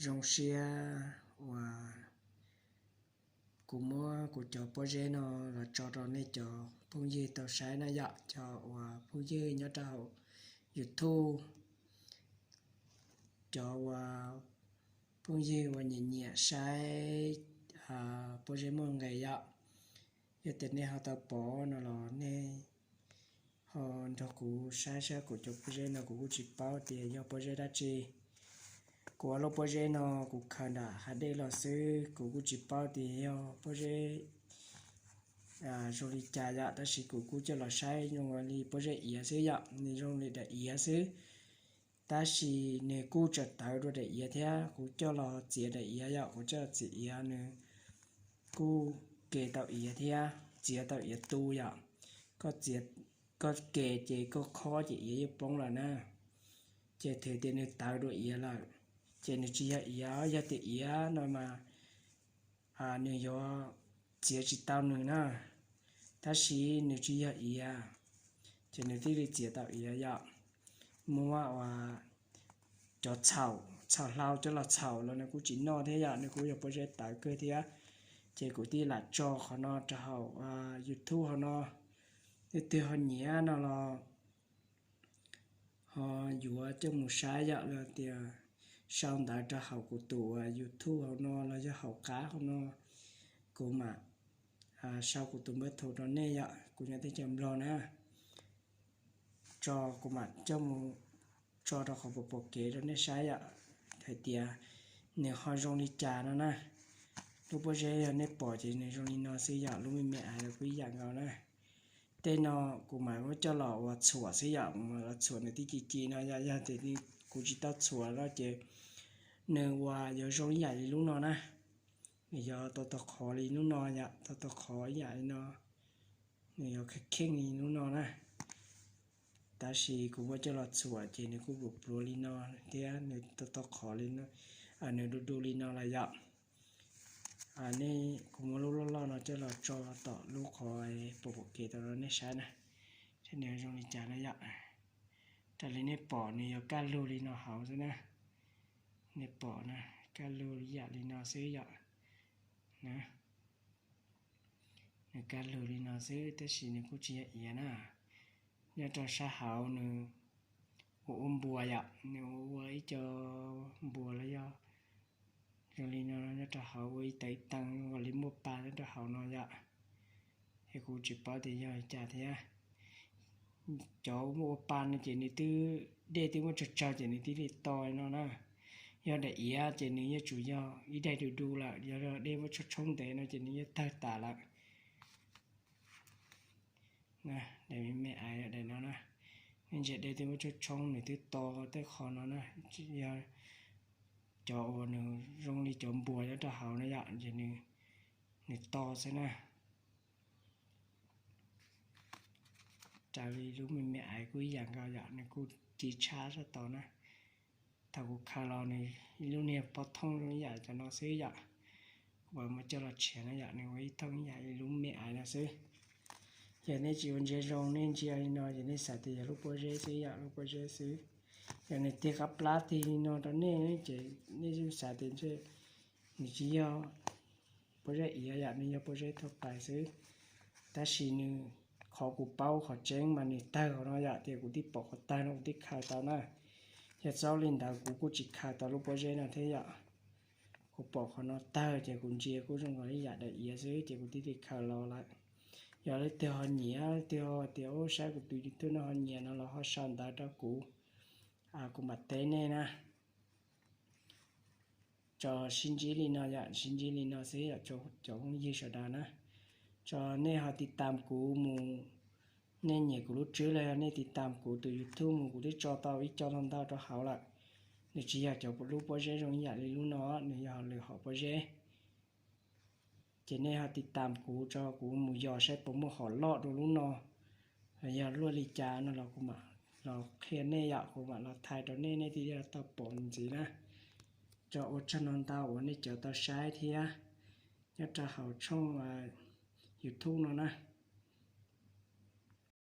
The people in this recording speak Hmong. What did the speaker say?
Zoo siab uas kuv muab kuv cov pob zeb no los tso rau nej cov phooj ywg tau saib na yom, cov uas phooj ywg nyob rau hauv YouTube, cov uas phooj ywg uas nyiam nyiam saib pob zeb muaj nqis yom. Yog tias nej ho tau pom no los nej ho nrog kuv saib saib kuv cov pob zeb no, kuv kuj tsis paub tias yog pob zeb dab tsi. Kuv ua lub pob zeb no kuv khaws nram hav dej los xwb, kuv kuj tsis paub tias yog pob zeb zoo li cas yom, tab sis kuv kuj coj los saib zoo li pob zeb iav xwb yom, nws zoo li daim iav xwb. Tab sis nws kuj tseem tawv dua daim iav thiab, kuv coj los txiav daim iav yom, kuv coj los txiav iav nws kuj ke tau iav thiab, txiav tau iav tu yom. Koj txiav, koj ke ces koj khob ces iav yeej poob lawm na. Ces thwm tias nws tawv dua iav lawm, ces nws tsis yog iav. Yog tias iav no mas nws yuav txiav tsis tau nws na, tab sis nws tsis yog iav, ces nws thiaj li txiav tau iav yom. Muab ua cov txhaum, txhaum hlau coj los txhaum los nws kuj tsis noj thiab yom, nws kuj yog pob zeb tawv kawg thiab. Ces kuv thiaj lam tso qhov no rau hauv YouTube hauv no. Leej twg ho nyiam no los ho yuav coj mus saib yom, los tias sau ntawv rau hauv kuv tus YouTube hauv no los yog hauv qab hauv no, kuv mam sau kuv tus npawb thum rau nej yom, kuv nyob teb chaws Nplog na. Tso kuv mam coj mus tso rau qhov pom pom kev rau nej saib yom, hais tias nws ho zoo li cas no na. Lub pob zeb yog nej pom ces nws zoo li no xwb yom, lub me me aiv los kuj ib yam nkaus na. Tej no kuv mam muab coj los ua txhuam xwb yom, kuv mam los txhuam nws tib ci ci no yom. Yog tias kuv tsis tau txhuam no ces nws uas yuav zoo ib yam li lub no na, nws yuav tau tau qhov li lub no yom, tau tau qhov ib yam li no, nws yuav kheej kheej li lub no na. Tab sis kuv muab coj los txhuam ces nws kuj pluav pluav li no thiab nws tau tau qhov li, nws du du li no lawm yom. Nej, kuv muab lub loj loj no coj los tso tom lub qhov pom pom kev tau rau nej saib na, saib nws zoo li cas na yom. Raws li nej pom nws yuav kaj lug li no hauv xwb na. Nej pom na, kaj lug ib yam li no xwb yom. Nws kaj lug li no xwb tab sis nws kuj tsis yog iav na. Nyob rau sab hauv nws ua ua npuas yom, nws ua ua ib co npuas los yog zoo li no nyob rau hauv, ua ib tag ib tag zoo nkaus li muaj pa nyob rau hauv no yom. Es kuv tsis paub tias yog li cas thiab. Cov muaj ua pa no ces nws twb, dej twb muab tsawg tsawg ces nws thiaj li to li no na. Yog daim iav ces nws yeej tsuas yog ib daim du du lawm, yog dej muab tshoob tshoob ntev no ces nws yeej tawg tas lawm. Daim me me aiv daim no na, nej ntsia dej twb muab tshoob tshoob nws twb to tej qho no na. Yog cov uas nws zoo li cov npuas nyob rau hauv no yom, ces nws to xwb na. Raws li lub me me aiv kuj ib yam nkaus yom, nws kuj ci tshab sab tod na. Thaum kuv khaws los nws ib lub niag pob thooj zoo ib yam cov no xwb yom. Kuv mam muab coj los tshiav na yom, nws ua ib thooj ib yam li lub me aiv no xwb. Yog nej tsis ua ntsia zoo, nej ntsia li no ces nej xav tias yog lub pob zeb xwb yom, lub pob zeb xwb. Yog nws tig qab plab tig li no rau nej ces nej yeej xav tias nws tsis yog pob zeb iav yom, nws yog pob zeb thauj pais xwb. Tab sis nws, qhov kuv paub qhov tseeb mas nws tawg qhov no yom, tias kuv twb pom qhov tawg no kuv twb khaws tau na. Yog txhob li ntawd kuv kuj tsis khaws tau lub pob zeb no thiab yom. Kuv pom qhov no tawg ces kuv ntsia kuj zoo nkaus ib yam daim iav xwb ces kuv thiaj li khaws los lawm. Yog leej twg ho nyiam, leej twg ho tias ub saib kuv tus YouTube no ho nyiam no los ho sau ntawv rau kuv, kuv mam teb nej na. Tso sib ntsib li no yom, sib ntsib li no xwb yom cov phooj ywg sawv daws na. Tso nej ho tiv tam kuv mus, nej nyiam kuv lub tswb los yog nej tiv tam kuv tus YouTube mus, kuv twb tso tau ib co ntau ntau rau hauv lawm. Nws tsis yog cov lub pob zeb zoo ib yam li lub no, nws yog lwm hom pob zeb. Ces nej ho tiv tam kuv tso kuv mus yos saib puas muaj hom loj dua lub no los yog luaj li cas no los kuv mam los qhia nej yom, kuv mam los thaij rau nej, nej thiaj li tau pom ntxiv na. Tso ua tsaug ntau ntau uas nej cov tau saib thiab nyob rau hauv tshooj YouTube no na.